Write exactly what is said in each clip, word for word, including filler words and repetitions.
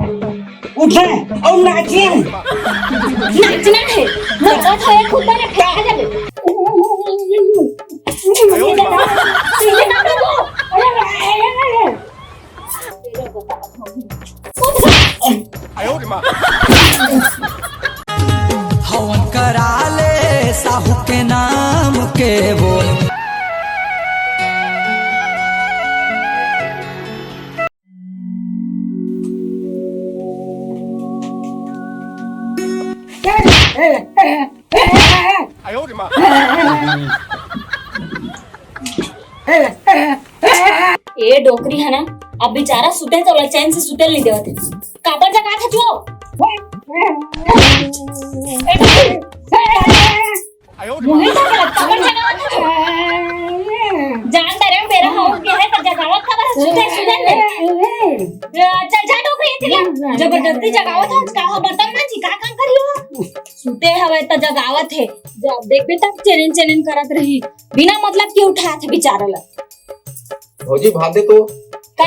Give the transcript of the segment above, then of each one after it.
उठे अउ नाचे। नाचना हे, नाचत हे, खूब बने फेंका जाबे। सीधे ना करो। अरे, अरे, अरे, अरे। हवन करा ले साहू के नाम के वो। ए डोकरी हे ना, अब बेचारा सुते तो चैन से सुते नहीं देवत हे। काबर जगात हे जो? मुहे तो काबर जगात हे जो? जान डरे बेरा हो गया हे तो जगावत काबर हे? सुते, सुते नहीं। चल जा डोकरी, चल जा। जबरदस्ती जगावत हे, का हो बर्तन मांजी, का काम करी हो? सुते हवे त जगावत हे। जब देखबे तब चेनिन चेनिन करत रही, बिना मतलब के उठात हे बेचारा ला। भौजी, भात दे तो। का?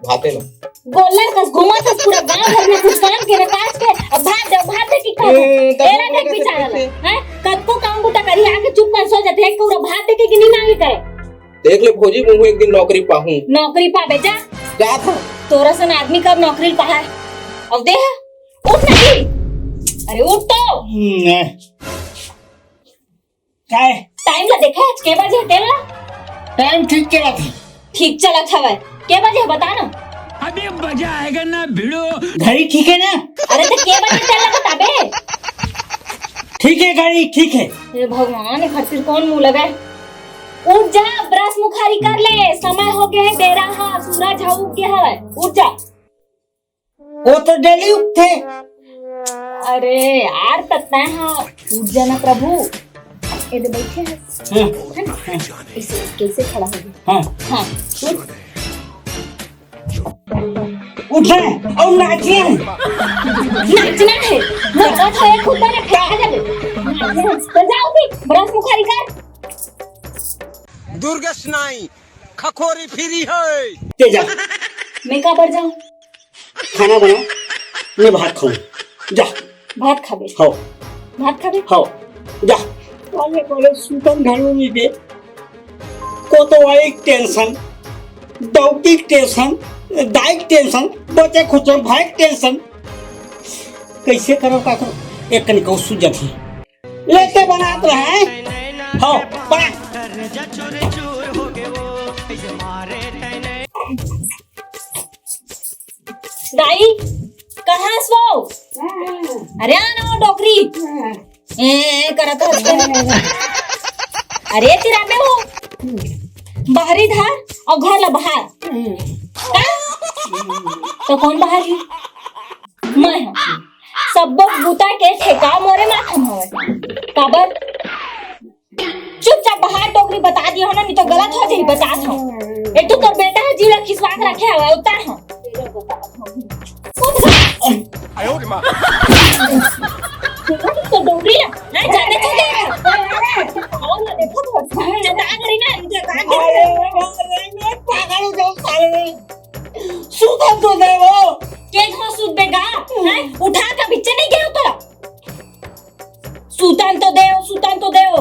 भाते ना। गोल्लर कस घूमत हस पूरा गांव भर में, कुछ काम के ना काज के, अब भात दे, भात दे कि का? ए, तब एला देख बेचारा ला, हैं? कतको काम बूता करी, आके चुप कर सो जाथे, एक कौरा भात दे के कि नहीं मांगे करे। देख ले भौजी, मुहूं एक दिन नौकरी पाहूं। नौकरी पाबे जा। जात हंव। तोरा सन आदमी कब नौकरी पाए? अब दे, उठ ना जी। अरे उठ तो। हम्म, काय? टाइम ला देखे, आज के बजे तेला? टाइम ठीक चलत हे। ठीक चलत हवय। के बजे हे बता ना। अबे मजा आएगा ना भिड़ो। घड़ी ठीक हे ना? अरे तो के बजे तेला बताबे? ठीक हे, घड़ी ठीक हे। हे भगवान, एखर सिर कौन मुंह लगे? उठ जा, ब्रश मुखारी कर ले, समय हो गया है, बेरा हा, सूरज हा उग गया है, उठ जा। वो तो डेली उठथे। अरे यार, त तैं हा उठ जाना प्रभु। ए दे बैठे हे। हाँ। है ना? इसे कैसे खड़ा हो गया? हाँ। हाँ, उठ। उठे अउ नाचे। नाचना हे, नाचत हे, खूब बने फेंका जाबे। नाचना हे। तो जाओ भी, ब्रश मुखारी कर। दुर्गेश नाई, खखोरी फिरी हे। ते जा। मैं काबर जाऊं? खाना बना, मैं भात खाऊं। जा। भात खाबे? हव। भात खाबे? हव। जा। अरे बोले सुतन घलो नहीं दे। कोतवाई टेंशन, डौकी टेंशन, दाई टेंशन, बचे खुचर भाई टेंशन। कैसे करो का करो? एक कनी कहूं सूझ जाथे। लेते बनात रहे। हव, बना। दाई, कहाँ हस वो? अरे आ ना वो डोकरी। ए, ए, करत हस। अरे तेरा में वो बाहरी धार अउ घर ला बाहर। का? तो कौन बाहर हे? मैं हंव। सब्बो बूता के ठेका मोरे माथा म हवय। काबर? चुपचाप बाहर डोकरी बता दिया हो ना, नहीं तो गलत हो जाही, बतात हंव। एक तो तोर बेटा हे, जी ला खिसवा के रखे हवय, उतार हंव। तो डोकरी ला, ना जाने चले। और ना देखो तो, जता करी ना, इनके कान अरे, अरे, मैं पागल हो जाऊं साले। सुतन तो दे वो। के घास सूत बेगा? हैं? उठा के बिच्चे नहीं गया तोला। सुतन तो देव, सुतन तो देव।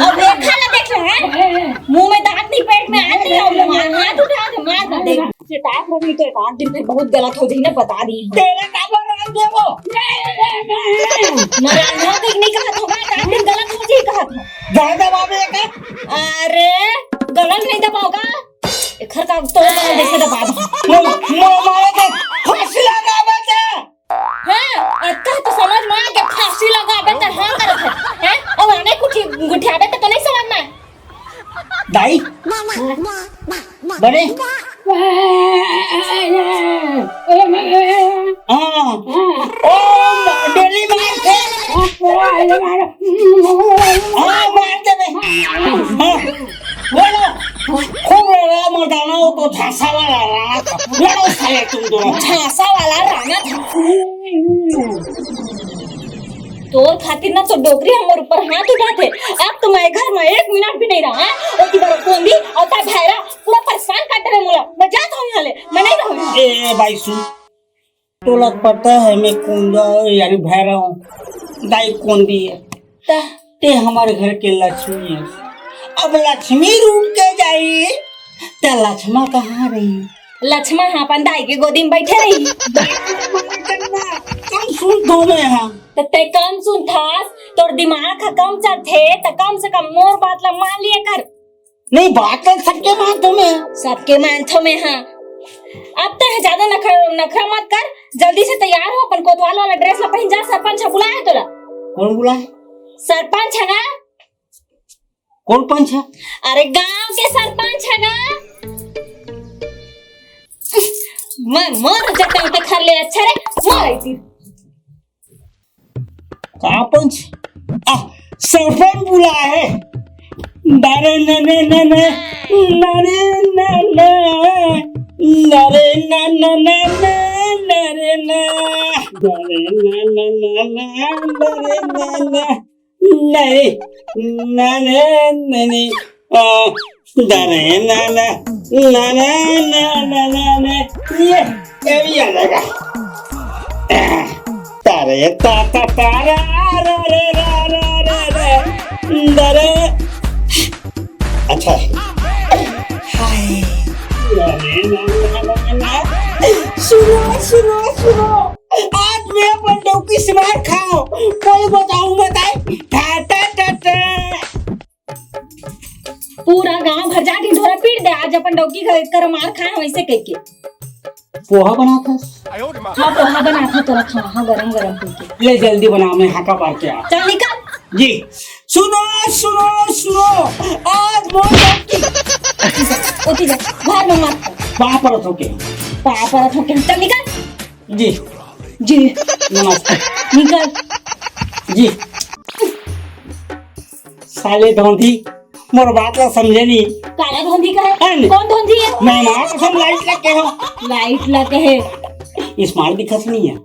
अब देखा ना देख रहा है? मुंह में दांत नहीं, पेट में हाथ नहीं, अब मार, हाथ उठा के मार ना देख। से ताप रही तो एक आध दिन फिर बहुत गलत हो जाही ना, बता दी। तेरे का बोल रहा है वो? मैं रांझा को नहीं कहा था, मैं एक आध दिन गलत हो जाही कहा था। ज्यादा बाबे का? अरे, गलत नहीं दबाओगा। एखर का तो मैं देखे दबा दी। मो-, मो-, मारे के फांसी लगावे के। हाँ, अतका तो समझ में आ के फांसी लगावे त हाँ करत हे, हैं? अउ आने कुछ गुठियावे त तो नहीं समझ में। दाई, बने? हाँ। ओ, डेली मार के। हाँ, मार दे बे। हाँ। लड़ो, खूब लड़ा मर्दाना, वो तो झांसा वाला राणा था। लड़ो साले तुम दोनों। झांसा वाला राणा था। तोर खातिर ना तो डोकरी हमर ऊपर हाथ उठाथे। अब तो मैं घर में एक मिनट भी नहीं रहा, हाँ? ओती बर कोंदी अउ ता भैरा पूरा परेशान कर डरे मोला। मैं जात हूँ यहाँ ले, मैं नहीं रहूँ। ए, ए, बाई सुन, तोला पता है मैं कोंदा, यानी भैरा हूँ, दाई कोंदी है। ता ते हमारे घर के लक्ष्मी है। अब लक्ष्मी रूठ के जाई, त लक्ष्मा कहाँ रही? लक्ष्मा हाँ अपन दाई के गोदी में बैठे रही। कम सुन दो मैं हाँ। त ते कम सुनथस, तोर दिमाग ह कम चलथे, त कम से कम मोर बात ला मान लिया कर। नहीं, बात तो सबके मानथो मैं। सबके मानथो मैं हाँ। अब ते ज्यादा नखरा, नखरा मत कर, जल्दी से तैयार हो, अपन कोतवाल वाला ड्रेस ला पहन जा, सरपंच ह बुलाए हे तोला। कौन बुलाए? सरपंच है ना। कौन पंच है? अरे गांव के सरपंच है ना। मैं मर जाता हूँ ते खर ले, अच्छा रे, मर आई थी। का पंच? आ, सरपंच बुला है। दारे नने नने, नरे नने, नरे नने नने, नरे ना, दारे नने नने, नरे नने। नहीं, नहीं, नहीं, नहीं। आ, दरे ना, ना, ना, ना, ना, ना, ना, ना। ये, ये भी आ जाएगा। तारे, ता, ता, तारा, रा, रे, रा, रा, रे, रे। दरे। अच्छा है। हाय। दरे ना, ना, ना, ना। सुनो, सुनो, सुनो। आज मैं अपन डौकी से मार खाओ, कोई बताऊं बताए? टा, टा, टा, टा। पूरा गांव भर जा ढिंढोरा पीट दे, आज अपन डौकी घर कर मार खाए वैसे कह के। पोहा बनाथस? हाँ, पोहा बनाथा तोरा खावा, हाँ, गरम गरम पी के। ले जल्दी बना, मैं हाका मार के आ। चल निकल। जी, सुनो, सुनो, सुनो, आज मोर डौकी। ओती जा, घर में मत। पाँव परत होके। पाँव परत होके, चल निकल। जी। जी। नमस्ते। निकल। जी। साले धोंधी, मोर बात ला समझे नहीं। काला धोंधी का है? अन- कौन धोंधी है? मैं माँ कसम लाइट लग के हो। लाइट लग के है। स्मार्ट दिखत नहीं है।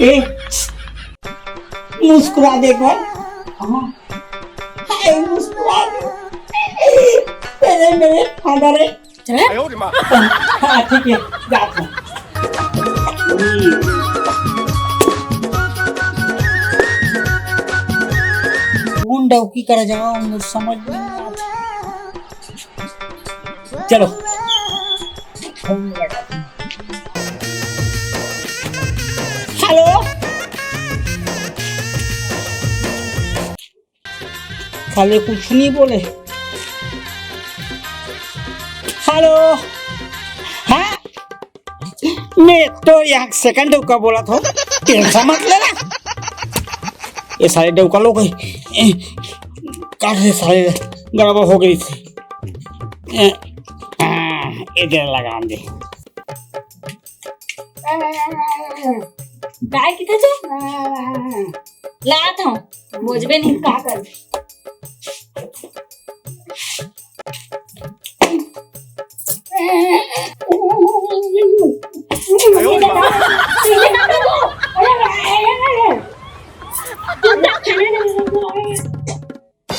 ए, मुस्कुरा दे एक बार। हाँ। हाय, मुस्कुरा दे। तेरे मेरे फादर है। चल। हाँ, ठीक है, जात हूँ। कौन डौकी कर जाऊँ, मुझे समझ नहीं आता। चलो। हेलो। साले कुछ नहीं बोले। हेलो, हाँ, मैं तो यहाँ सेकंड डौका बोला था, टेंशन मत लेना। ये साले डौका लोग हैं। ए, काट दे साले, गड़बड़ हो गई थी। ए, हाँ, इधर लगा दे। काय किथे छे? लात हूँ, बोझबे नहीं का कर।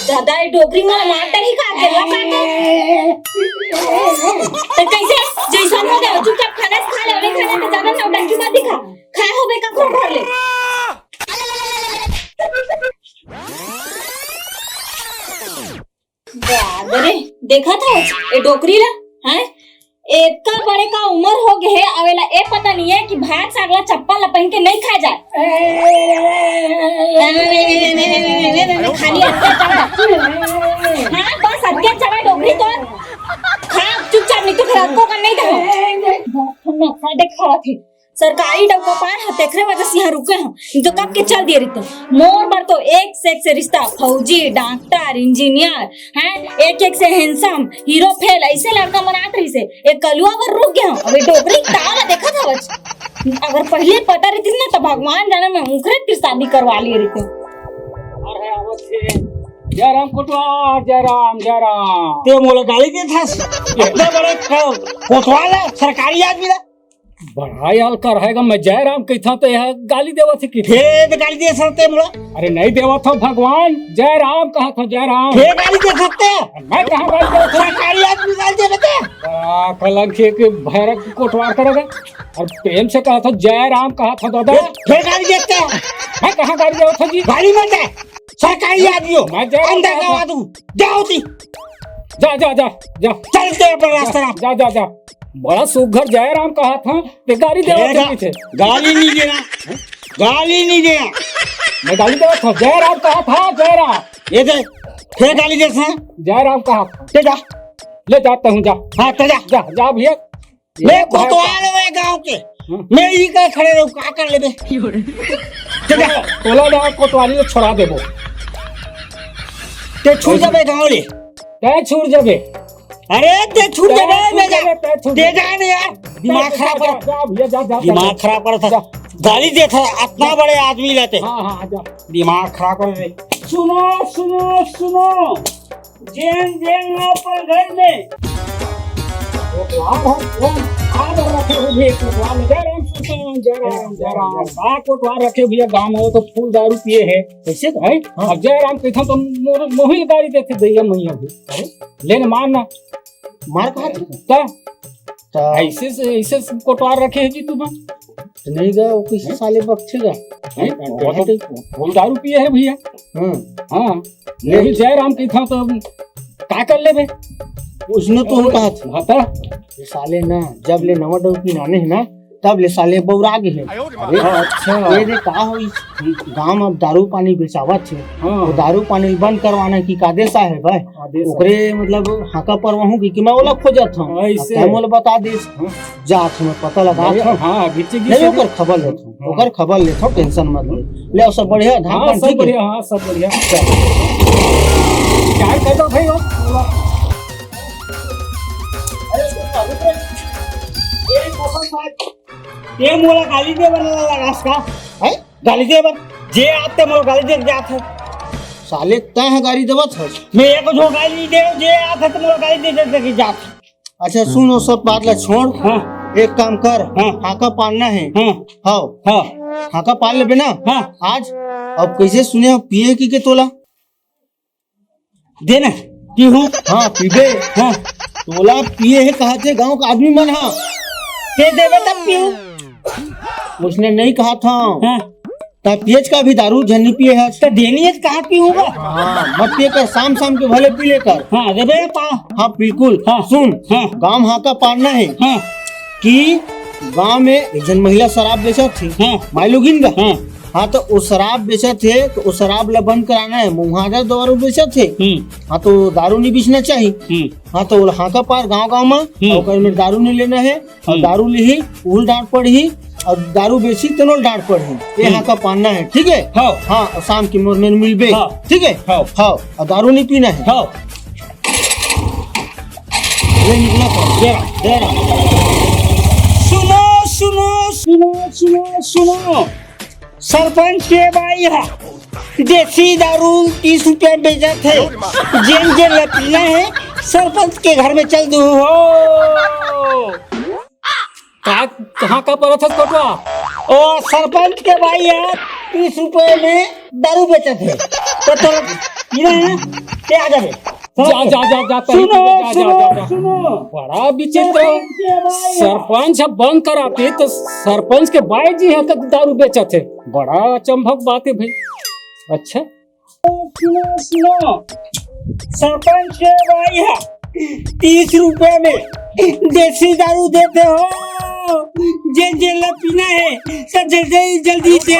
दादा, ये डोकरी मन मारता ही का, गेला का के? तो कैसे? जैसन हो गया, चुपचाप खाना खा ले, अभी खाना के ज्यादा नौटंकी मत दिखा। खाए होबे का, खूब भर ले। बाप रे, देखा था ये डोकरी ला, हैं? एतका बड़े का उम्र हो गए है, अवेला ए पता नहीं है कि भात साग ला चप्पल ला पहन के नहीं खाए जाए। खाली अटके चबा। हाँ, बस अटके चबा डोकरी तो। खा चुपचाप, नहीं तो फिर अटको का नहीं दे। बहुत खतरनाक साले खावा थे। सरकारी डौका पाए ह, तेखरे वजह से यहाँ रुके हम, नहीं तो कब के चल दिए रहिते। मोर बर तो एक से एक से रिश्ता, फौजी, डॉक्टर, इंजीनियर, हैं, एक एक से हैंडसम, हीरो फेल, ऐसे लड़का मन आत रहिसे। एक कलुआ बर रुक गया हम, अबे डोकरी ताव ला देखत हवच। अगर पहले पता रहितिस ना, तो भगवान जाने मैं उनकरे तीर शादी करवा लिए रहिते। जय राम कोटवार, जय राम, जय राम। ते मोला गाली देत हस? इतना बड़ा को-, कोतवाल है, सरकारी आदमी ला। बड़ा यार कर हैगा, मैं जय राम कहिथंव त एहा गाली देवत हे कि? फेर गाली दे सकते मोला। अरे नहीं देवत हंव भगवान, जय राम कहत हंव, जय राम। फेर गाली दे सकते। मैं कहां गाली देवत हंव? सरकारी आदमी गाली दे बता। बड़ा कलंक हे कि भैरव के कोटवार करेगा। अउ प्रेम से कहत हंव, जय राम कहत हंव दादा। फेर, फेर गाली देते हैं। मैं कहां गाली देवत हंव जी? गाली मत दे। सरकारी आदमी हो। मैं जय राम अंदर कहत हंव। गवा तू। जाओ जी। जा, जा, जा, जा। चल दे अपन रास्ता जा, ना। जा, जा, जा। बड़ा सुघर जय राम कहत हंव, ते गाली देवत हे गा-, पीछे। गाली नहीं देना। गाली नहीं देना। मैं गाली देवत हंव, जय राम कहत हंव, जय राम। ये दे, फेर गाली देत हंव। जय राम कहत हंव। ते जा। ले जाता हूँ, जा। हाँ, ते जा। जा, जा भैया। मैं ये कोतवाल हूँ गांव के। हम्म। मैं इही का खड़े रहूं, का कर लेबे? ते जा। तोला ना कोतवाली ल छोड़ा देबो। ते छूट जाबे गांव ले। तैं छूट जाबे। अरे, ते छूट जाबे, तैं मैं छूट जा। जाबे, तैं छूट ते जाबे। जा नहीं यार। दिमाग खराब जा, कर। जा, भैया, जा, जा, दिमाग जा। खराब करत हे। जा। गाली देत हे, अतना बड़े आदमी ल ते। हाँ, हाँ, जा। दिमाग खराब कर दे। सुनो, सुनो, सुनो। जेन, जेन अपन घर में कोटवार हो, कोन आदर रखे हो भी कोटवार में। जय राम सुनसान, जय राम, जय राम। का कोटवार रखे भैया गांव में, वो तो फुल दारू पिए हे। कैसे? हैं? हाँ। अब जय राम कहिथंव तो मोर, मोही ल गाली देथे दैया मैया भी। अरे? ले न मार ना। मार कहा था? का? ता ऐसे से, ऐसे से कोटवार रखे हे जी तुमन। नहीं गा, वो किसी हैं? साले बकथे गा। हैं? वो तो फुल दारू पिए हे भैया। हाँ। हाँ। नहीं। अभी जय राम कहिथंव तो का कर लेबे? उसने तो हम कहा था। हाँ, ता? ये साले ना, जब ले नवा डौकी नाने हे ना, तब ले साले बौरा गे हे। अरे, अच्छा। ये दे का होइस, गांव में अब दारू पानी बेचावत हे। हाँ। वो दारू पानी बंद करवाना हे कि का दे साहेब हे? आदेश हे। ओकरे मतलब हाका परवाहूं कि, कि मैं ओला खोजत हंव। ऐसे। अब तैं मोला बता देस। हाँ। जात हंव, मैं पता लगात हंव। हाँ, गिच्ची गिच्ची नहीं, ओकर खबर लेत हंव। हाँ। ओकर खबर लेत हंव, tension मत ले। ले, सब बढ़िया, धान हाँ, पान सब ठीक हे? बढ़िया, हाँ, सब बढ़िया। चल। चाय कर दो भाई, हो। अरे, ये मोला गाली दे बर लगास का? हैं? गाली दे बर? जे आथे मोला गाली दे के जात हे। साले तैं ह गाली देवत हस। मैं एक झो गाली नहीं दे, जे आथे त मोला गाली दे दे के जात हे। अच्छा सुन, वो सब बात ला छोड़। हाँ। एक काम कर, हाँ। हाका पारना हे। हाँ। हाव। हाँ। हाका पार लेबे ना? हाँ। आज अब कैसे सुने हो पिए कि के तोला? दे ना, पीहूं। हाँ, पीबे। हाँ। तोला पिए हे कहा थे गांव का आदमी मन हा। ते देबे तब पीहूं। उसने नहीं कहा था। हाँ। ता पिएच का भी दारू झन्नी पिए हे। तो देनी हे तो कहाँ पीहूं बा? हाँ, मत पिए कर, शाम शाम के भले पी ले कर। हाँ, देबे पा। हाँ, बिल्कुल। हाँ। सुन, हाँ। गांव हाका पारना हे हाँ। कि गांव में एक जन महिला शराब बेचत थी। हाँ। माई लोगिन का। हाँ। हाँ, तो वो शराब बेचत हे, तो वो शराब ला बंद कराना हे। मुहादा दारू बेचत हे, हम्म। हाँ, तो दारू नहीं बेचना चाहिए। हम्म। हाँ, तो वो हाका पार गांव गांव में, हम्म। ओकर में दारू नहीं लेना हे, और हम्म। दारू लिही, उहू ल डांट पड़ही, और दारू बेची, तेनो ल डांट पड़ही। ये हम्म। हाका पारना हे, ठीक हे? हाँ। हाँ, और शाम के मोर में मिलबे, हाँ। ठीक हे? हाँ। हाँ, और दारू नहीं पीना हे। हाँ। ये निकला था, दे रहा, दे रहा। सुनो, सुनो, सुनो, सुनो, सुनो। सरपंच के बाई हा देसी दारू तीस रुपया बेचत हे। जेन जेन ल पीना हे, सरपंच के घर में चल दू हो। का, कहाँ का परत हस कोटवा? ओ, सरपंच के बाई हा तीस रुपये में दारू बेचत हे। तो तोला पीना हे ना? ते आ जाबे। जा, जा, जा, जा, पहले सुनो, जा, जा, सुनो, जा, जा। सुनो। बड़ा विचित्र। सरपंच के बाई हा। सरपंच ह बंद कराते तो सरपंच के बाई जी ह तक दारू बेचत हे। बड़ा अचंभक बात हे भाई। अच्छा। सुनो, सुनो। सरपंच के बाई हा तीस रुपये में देसी दारू देते हो। जेन जेन ला पीना हे, सब जल्दी, जल्दी से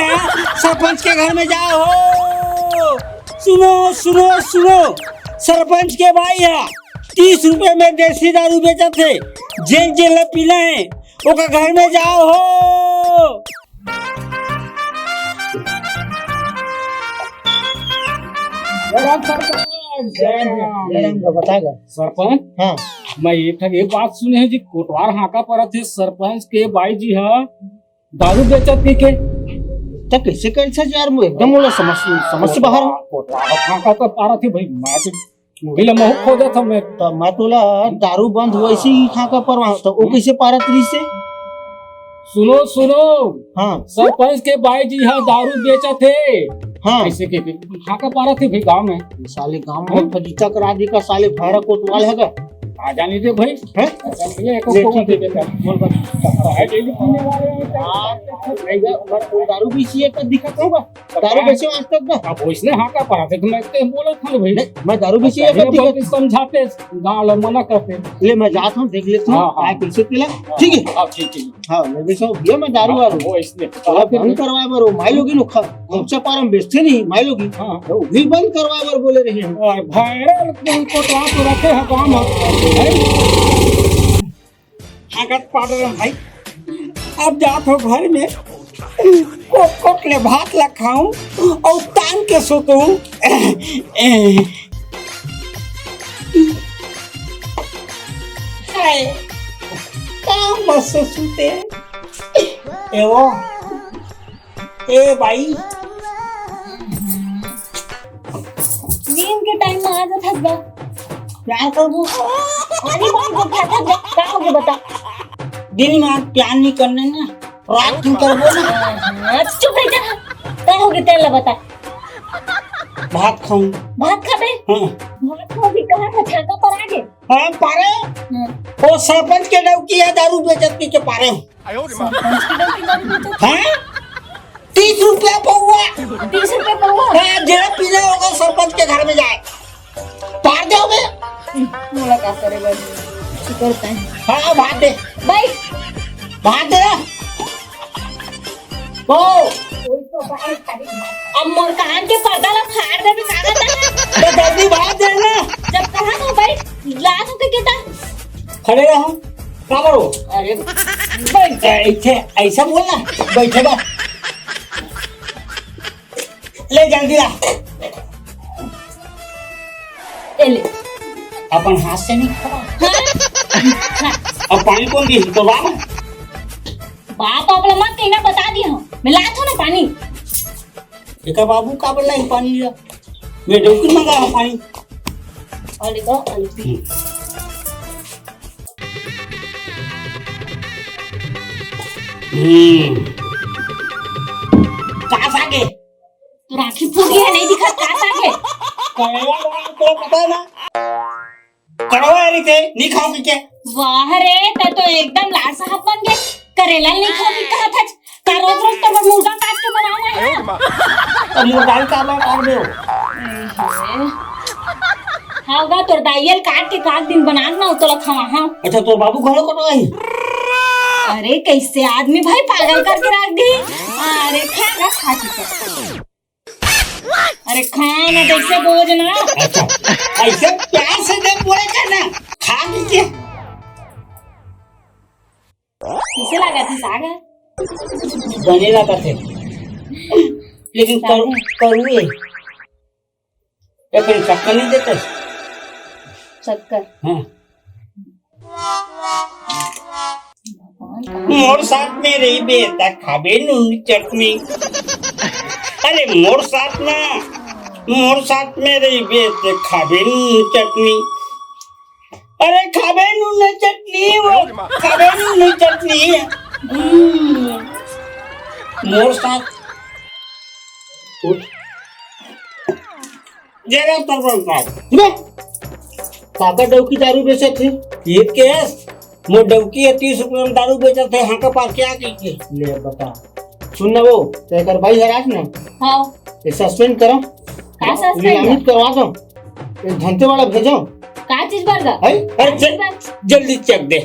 सरपंच के घर में जाओ हो। सुनो, सुनो, सुनो, सरपंच के बाई हा तीस रुपये में देसी दारू बेचत हे। जेन जेन ला पीना हे, ओकर घर में जाओ हो। जय राम सरपंच। जय राम, जय राम, बता गा। सरपंच, हाँ। मैं एक ठन एक बात सुने हे जी, कोटवार हाका परत हे, सरपंच के बाई जी हा दारू बेचत पी के। त कैसे कर सकत यार, एकदम ओला समझ, समझ से बाहर हो। कोटवार हाका तो पारत हे भाई, मैं तो वही ला महू खोजत हंव मैं। त मैं तोला दारू बंद हुआ इसी हाका परवाहूं, त वो कैसे पारत रहिसे? सुनो, सुनो। हाँ। सरपंच के बाई जी ह दारू बेचत हे। हाँ। ऐसे के, के हाका पारत हे भाई गाँव में। साले गाँव में फजीता करा दी का, साले भैरा कोतवाल हे का? आ जाने दे भाई। हैं? आ जाने दे, एको ले, कोवा ठीक है। देबे का। बोल बस। है, डेली पीने वाले हैं, हाँ, भाई, मैं दारू भी चाहिए का दिखा कहूँगा। दारू बेचे आज तक ना। अब वैसने हाका पारत हे तो मैं तो बोला था ना भाई। नहीं, मैं दारू बेचे अच्छा, का ये दिखा बोल के समझाते, गाँव वाला मना करते। ले, मैं जात हूँ, देख लेता हूँ, हाँ, हाँ। आए कैसे पिला। हाँ, ठीक है? हाँ, ठीक, ठीक। हाँ, मैं भी सब भैया, मैं दारू हाँ, वारू। वो इसने। अब बंद करवाए बर, वो माई लोगी नु खा-, हमसे पार हम बेचते नहीं, माई लोगी। हाँ। तो भी बंद करवाए बर बोले रहे हैं। और भैरा तुमको तो आप रखे हैं काम है। हाकत पार रहे हैं भाई। अब जात हो घर में, कोट कोट ले भात ला खाऊं और तान के सोतूं। हाय, का मस्त सुते। ए वो, ए भाई। दिन के टाइम में आ जात हस गा। प्यार करबो। अरे भाई, वो क्या था? का हो गया बता? दिन में प्यार नहीं करने ना, रात दिन करबो ना। हाँ, चुप रह जा। का हो गया तेला बता? भात खाऊं। भात खाबे? हाँ। भात खाओ भी कहाँ था? छाका पर आ गए। हाँ, पारे। हाँ। वो सरपंच के डौकी है, दारू बेचत पी के पारे। सरपंच के डौकी दारू बेचत? हाँ? तीस रुपया पौवा। तीस रुपया पौवा? हाँ, जेला पीना होगा सरपंच के घर में जाए। पार दे बे। मुलाकात करे बस। शुक्र है। हाँ, भात दे। भाई। भात दे ना। वो। अब मोर कान के पर्दा ला फाड़ देबे, का करता है? तो जल्दी भात दे ना। जब कहा था भाई, ला तो के कहता। खड़े रहो। का करो? अरे, बैठ। ऐसे, ऐसा बोलना। बैठे बा। ले जल्दी ला। ए ले। अपन हाथ से नहीं खावा। हाँ? अब पानी कौन दी? तो बाप। बाप आप ला मत कहना, बता दी हूँ। मैं लात हूँ ना पानी। एकर बाबू का बोला है पानी लिया? मैं डौकी मंगा हूँ पानी। और देखो, और देखो। हम्म। का सागे? तू राखी फूटी है, नहीं दिखा, का सागे? कड़वा बड़ा तो पता है ना? कड़वा है रे, नहीं खाओ के? वाह रे, तै तो एकदम लाट साहब बन गए। करेला नहीं खाओ के कहा था, का रोज रोज तो मुर्गा काट के बनाना है। तो मुर्गा ही काट काट दे। हाँ गा, तोर दाइयल काट के काट दिन बना ना, तोला खावा, हाँ। अच्छा, तोर बाबू घरो कटवाही? अरे, कैसे आदमी भाई पागल करके रख दी। अरे, खा ना, खा चुका। अरे, खा ना, कैसे बोझ ना। अच्छा, ऐसे प्यार से दे, बोले कर ना, खा लीजिए। कैसे लगा थी साग? बने लगा थे, लेकिन करू, करू है। या फिर चक्कर नहीं देते? चक्कर? हाँ। मोर साथ में रहिबे त खाबे नून चटनी। अरे मोर साथ ना, मोर साथ में रहिबे त खाबे नून चटनी। अरे खाबे नून चटनी, वो खाबे नून चटनी। हम्म। मोर साथ उठ। जरा तब बता। बे, काका डौकी दारू बेचत हे? ये केस, मोर डौकी हे, तीस रुपया में दारू बेचत हे, हाँ का पास क्या की के? ले बता। सुन ना वो, तो एकर भाई हरास ना। हाँ। ये सस्पेंड करो। का सस्पेंड? निलंबित करवा दो। ये धंते वाला भेजो। का चीज बर गा? है? अरे का चल, चीज बर? जल्दी चेक दे।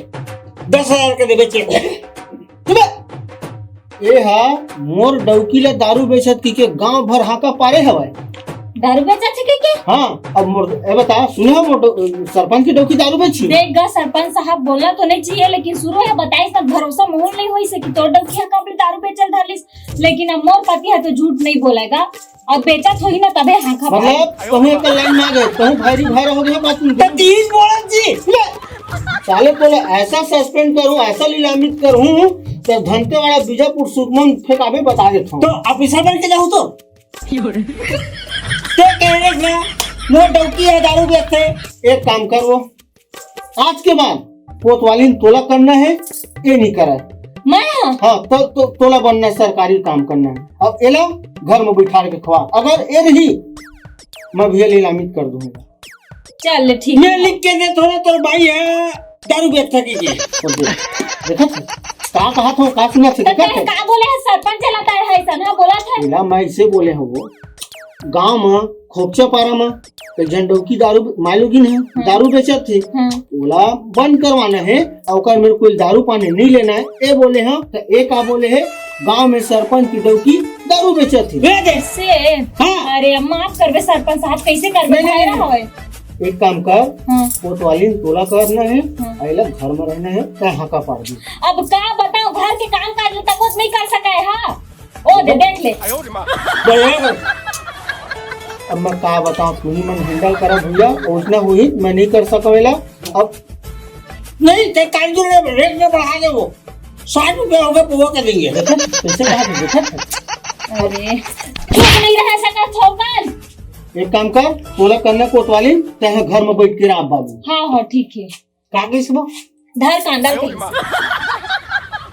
दस हजार के देबे चेक दे। चुप! ए हा मोर डौकी ला दारू बेचत की के गांव भर हाका पारे हवय। दारू बेचत हे के? हाँ, अब मोर, ए बता, सुने हो मोर डौ-, सरपंच की डौकी दारू बेची? देख गा, सरपंच साहब बोलना तो नहीं चाहिए, लेकिन शुरू है बताइस तब भरोसा मोहन नहीं होइस कि तोर डौकी हा कब ले दारू बेचल धरलिस, लेकिन अब मोर पति है तो झूठ नहीं बोलेगा। अब बेचत होही ना तबे हाका पारे। मतलब, कहूँ एक लाइन में आ गए, कहूँ भारी भारा हो गया बात सुन के। तो तीन बोलत जी। ले, साले तोला ऐसा सस्पेंड करूँ, ऐसा निलंबित करूँ, तो धनतेवाड़ा बीजापुर सुकमन फेंकाबे बता देता हूँ। तो ऑफिसर बन के जाऊँ तो? ते कह रहे ना, मोर डौकी है दारू बेचते। एक काम कर वो, आज के बाद कोतवाली तोला करना है, ये नहीं करे। मैं? हाँ, तो, तो तोला बनना है, सरकारी काम करना है। अब एला घर में बैठा के खवा, अगर ए रही, मैं भैया नीलामित कर दूंगा। चल ले, ठीक मैं है। लिख के दे थोड़ा, तोर भाई है दारू बेच सकेगी। तो देख, देखत है? का कहा था, का सुना थे, तो देखत तैं है? का बोले है, सरपंच चलाता है ऐसा ना बोला था। बोला, मैं इसे बोले हूँ, वो गांव में खोपचा पारा में एक झन डौकी दारू मायलोगिन है, दारू बेचत थे, हाँ। ओला बंद करवाना है, और ओकर मेरे कोई दारू पानी नहीं लेना है, ये बोले हैं। तो एक आ बोले है, गांव में सरपंच की डौकी दारू बेचत थे। बेच दे। से हाँ। अरे, अब माफ करबे सरपंच साहब, कैसे करबे? नहीं, नहीं, भाई नहीं। रहो है। एक काम कर, हाँ। कोतवाली तोला करना है, हाँ। अइला घर में रहना है, तैं हाका पार दी। अब का बताऊं, घर के काम काज तक कुछ नहीं कर सका है। हाँ, ओ दे, देख ले। बढ़िया। अब मैं का बताऊं, तू ही मन हैंडल करा भैया, ओसना हुई मैं नहीं कर सकवेला। अब नहीं, ते काल जो रेट में बढ़ा दे वो, साठ रुपया होगा, वो कर देंगे। देखत, कैसे कहा था, देखत? अरे, चुप नहीं रह सका थोकन। एक काम कर, तोला करना कोतवाली, तैं घर में बैठ के रहा बाबू। हाँ हाँ, ठीक है। का कहिस वो? धर कांदा के।